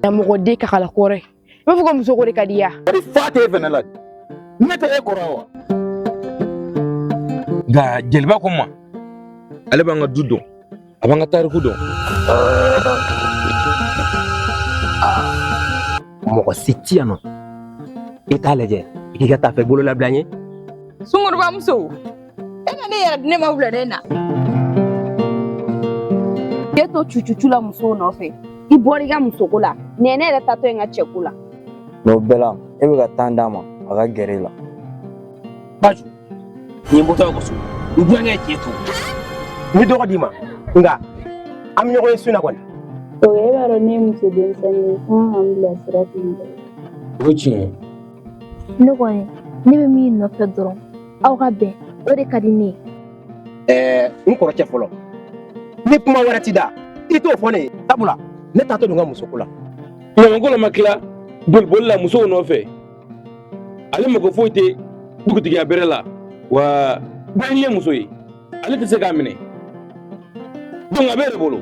Mɔgɔ den kakala kɔrɔ ye i b'a fɔ ko muso ko de ka di ya. Ni fa t'e fɛnɛ la, ne tɛ e kɔrɔ wa? Nka jeliba ko n ma, ale b'an ka du dɔn, a b'an ka tariku dɔn. Mɔgɔ si ti yan nɔ, i t'a lajɛ i k'i ka taafe bolo labila n ye. Sungurubamuso, e ka ne yɛrɛ di ne ma wulada in na. E to cucucu la musow nɔfɛ, i bɔra i ka musoko la, nin ye ne yɛrɛ tatɔ ye n ka cɛko la. Mais o bɛɛ la, e bɛ ka temps d'a ma a ka gɛrɛ i la. Baju, nin bɔtɔ ko so n burankɛ ye tiɲɛ to n bɛ dɔgɔ d'i ma, nka an bɛ ɲɔgɔn ye su in na kɔni. O e b'a dɔn ne ye muso denmisɛnnin ye, kan ka n bilasira tuma bɛɛ. O ye tiɲɛ ye. Ne kɔni, ne bɛ min nɔfɛ dɔrɔn, aw ka bɛn, o de ka di ne ye. Ɛɛ, n kɔrɔcɛ fɔlɔ, ni kuma wɛrɛ t'i da, i t'o fɔ ne ye, sabula ne taatɔ don n ka musoko la. Ɲamakolo ma tila boliboli la musow nɔfɛ, ale mako foyi tɛ dugutigiya bɛrɛ la wa. Bɛɛ ye muso ye, ale tɛ se k'a minɛ, donc a bɛ yɛrɛ bolo.